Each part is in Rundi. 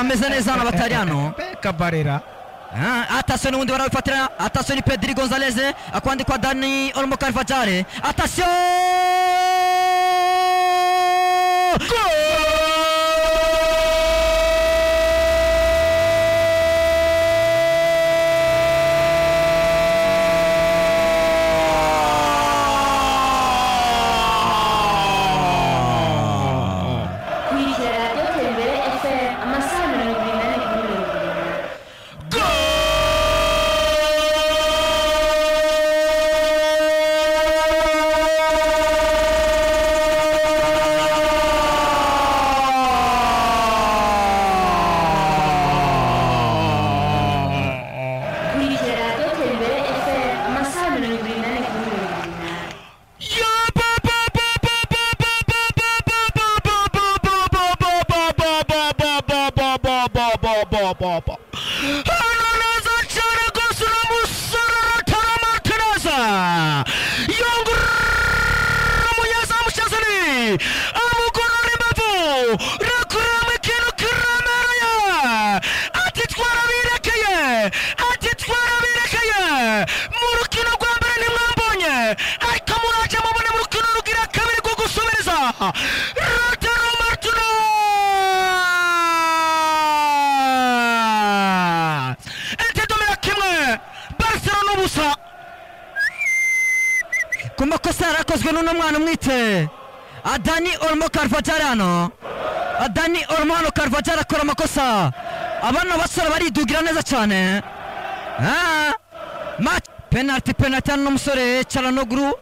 Bameze neza hano abataliyano. Kabarera. Attention n'ubundi barabifatira. Attention ni Pedri Gonzalez akwandikwa Dani Olmo Carvajal. Attention! Kumakosa yarakozwe n'uno mwana umwite Dani Olmo Carvajal hano. Dani Olmo hano Carvajal akora amakosa. Abana basore baridugira neza cyane. Penalty penalty hano n'umusore Çalhanoğlu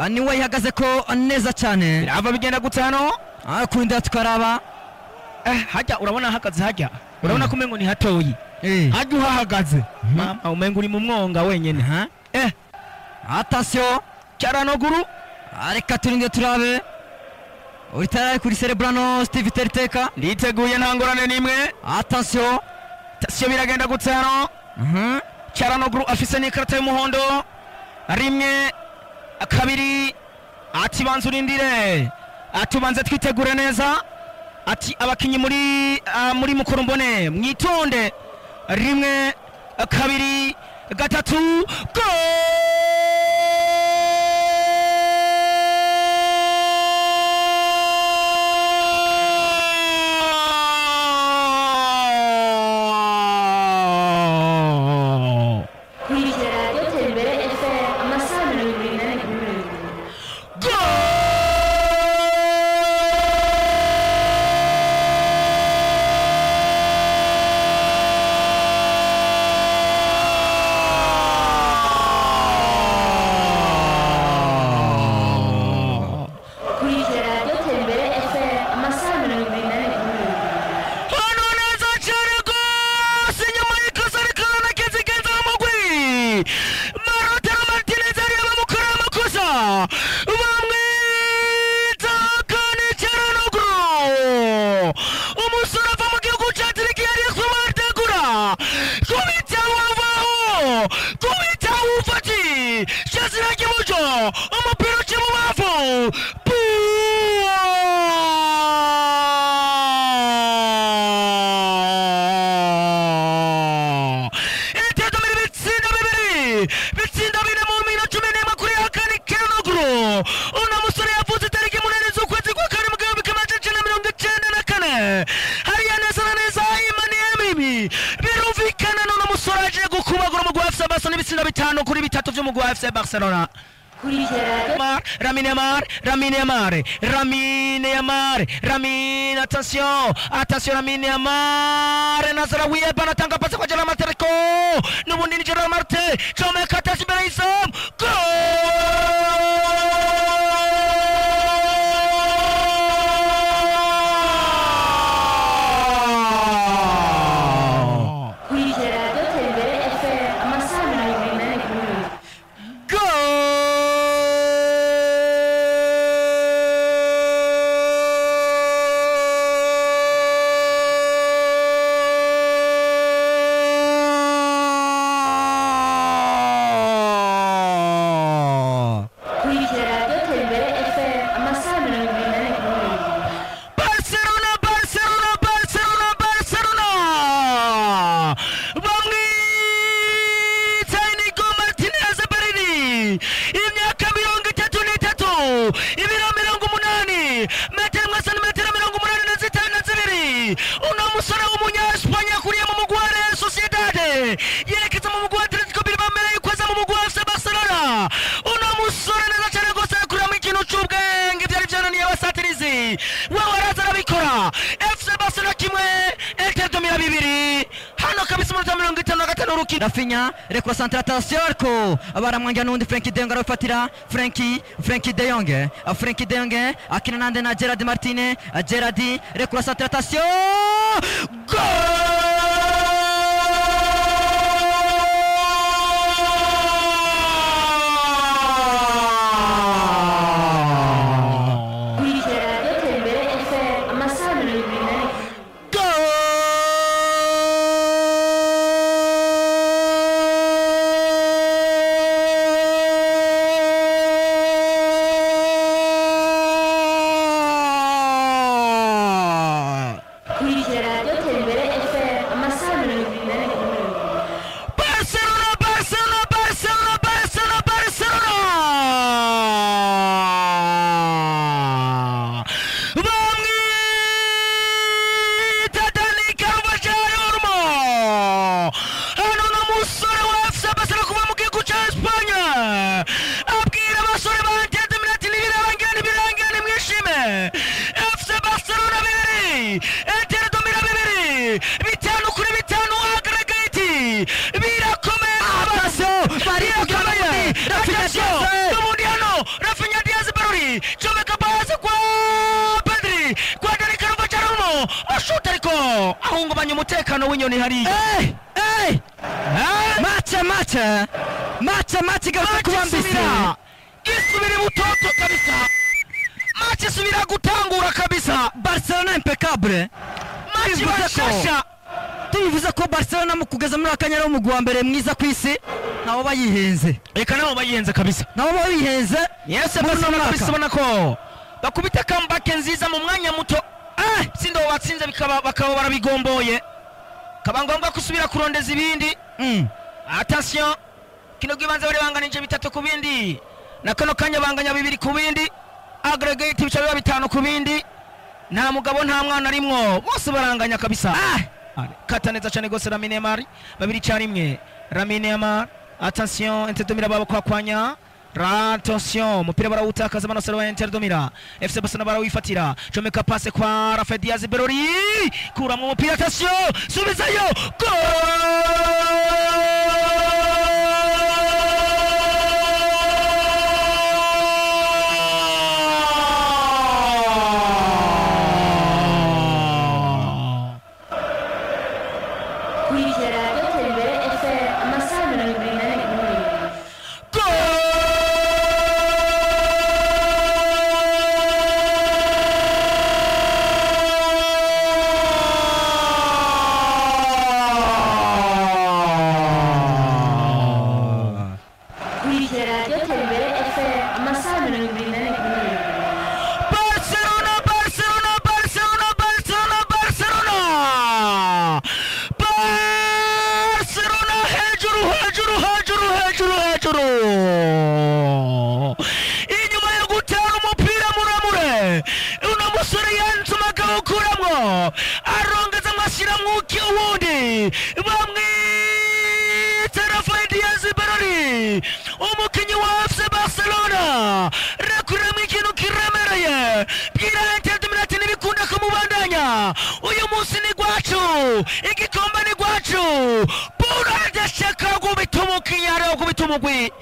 niwe yihagaze ko neza cyane. Birava bigenda gute hano? Kurinda tukaraba. Hajya urabona hakaze hajya. Urabona ko umengo ni hatoyi. Hajya uhahagaze. Mama umengo uri mu mwonga wenyene. Attention Çalhanoğlu. Reka turinde turabe. Uri kuri Cerebrano Steve Teriteka. Nditeguye nta ngorane nimwe. Attention. Attention biragenda gute hano? Çalhanoğlu afise n'ikarata y'umuhondo. Rimwe, kabiri, ati banza urindire. Atubanze twitegure neza. Ati abakinyi muri mukuru mbone mwitonde. Rimwe, kabiri, gatatu, go! Barcelona. Lamine Yamal, Lamine Yamal, Lamine Yamal, Lamine, attention, attention Lamine Yamal, Nazraoui anatanga pasi kwa Gerard Martin, n'ubundi ni Gerard Martin, comeka atasi imbere y'izamu, Umusore w'umunya-Espanye yakuriye mu mugwi wa Real Sociedad, yerekeza mu mugwi wa Atletico Bilbao mbere yuko aza mu mugwi wa FC Barcelona. Uno musore neza cyane rwose yakuramo ikintu c'ubwenge byari byananiye abasatirizi, wewe araza arabikora. FC Barcelona 1, Inter de Milan 2. Hano kabisa umunota 55 urukino. Rafinha rekura centre, attention, ariko baramwangira n'undi Frenkie de Jong arabifatira. Frenkie de Jong, Frenkie de Jong akina nande na Gerard Martin. Gerard rekura centre, attention, goal! Kurikira Radiyo Tembere FM amasaha 24. Goal! Kurikira Radiyo Tembere FM amasaha 24. Barcelona, Barcelona, Barcelona, Barcelona, Barcelona! Bamwita Dani Carvajal Olmo. Hano ni umusore wa FC Barcelona kuva mu gihugu cya Espanye. Abwira abasore ba Inter de Milan ati nibirangira, nibirangira, nimwishime. FC Barcelona 2, Inter de Milan 2, 5-5 aggregate. Birakomeye. Attention, bari Birakomeye. Rafinha Attention, Diaz. n'ubundi hano Rafinha Diaz Barori comeka pasi kwa Pedri, kwa Dani Carvajal Olmo ashuta, ariko ahungabanya umutekano w'inyoni hariya. Eh, eh! Match, match! Match, match igaruka kuba mbisi. Isubira, isubira ibutoto kabisa, match isubira gutangura kabisa. Barcelona impeccable. Match Bivuze ko- bashasha. Tubivuze ko Barcelona mu kugeza muri akanya ari umugwi wa mbere mwiza ku isi, nabo bayihenze. Reka nabo bayihenze kabisa. Nabo bayihenze. Yes, Muri uno Barcelona mwaka. kabisa, ubona ko bakubita comeback nziza mu mwanya muto. Sindo batsinze bikaba bakaba barabigomboye, kaba ngombwa gusubira kurondeza ibindi. Attention, kino gibanza bari banganije 3 ku bindi, na kano kanya banganya 2 ku bindi, aggregate bica biba 5 ku bindi. Nta mugabo nta mwana arimwo, bose baranganya kabisa. Kata neza cyane gose Lamine Yamal, 2-1. Lamine Yamal, attention, Inter de Milan baba kwakwanya. Attention, umupira barawutakaza banosore wa Inter de Milan. FC Barcelona barawifatira, comeka passe kwa Rafael Diaz Berori, kuramwo umupira, attention, subizayo, goal! Kurikira Radiyo Tembere FM amasaha 44. Goal! Kurikira Radiyo Tembere FM amasaha 44. Barcelona, Barcelona, Barcelona, Barcelona, Barcelona! Barcelona hejuru, hejuru, hejuru, hejuru, hejuru! Inyuma yo gutera umupira muremure, uno musore yanzuma akawukuramwo, arongeza ashiramwo uwundi, bamwita Rafael Diaz Baroni, umukinnyi wa FC Barcelona, rekuramo ikintu kiremereye, bwira Inter de Milan ati ntibikunda kumubandanya, uyu munsi ni gwacu, igikombe ni gwacu. Buradashaka gubita umukinnyi, hariho gubita umugwi.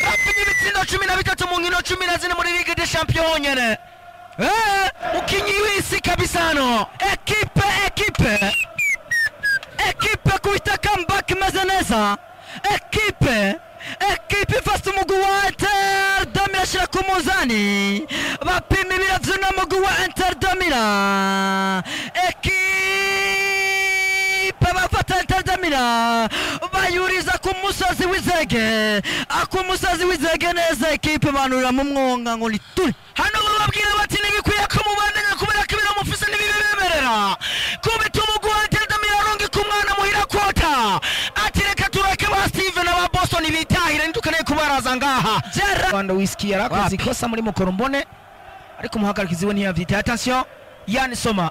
Rafinha ibitsindo 13 mu nkino 14 muri Ligue des Champions honyene. Mukinyi w'isi kabisa hano. Ekipe, ekipe, ekipe kubita comeback imeze neza. Ekipe, ekipe ifata umugwi wa Inter de Milan ashyira ku munzani, bapima ibiro vy'uno mugwi wa Inter de Milan. Ekipe bafata Inter de Milan bayuriza ku musozi w'izege, ku musozi w'izege neza, ekipe banurira mu mwonga ngo nituri. Hano bababwira bati ntibikwiye ko mubandanya kubera ko ibiro mufise ntibibemerera kubita umugwi wa Inter de Milan, arungika umwana muhira kota, ati reka tureke ba Steven na ba Boston bitahire, ntidukeneye kubaraza ngaha. Gerard Rwanda whisky yarakoze Wapi? ikosa muri mukoro mbone, ariko umuhagarikizi we ntiyavyitaye. Attention, Yann Soma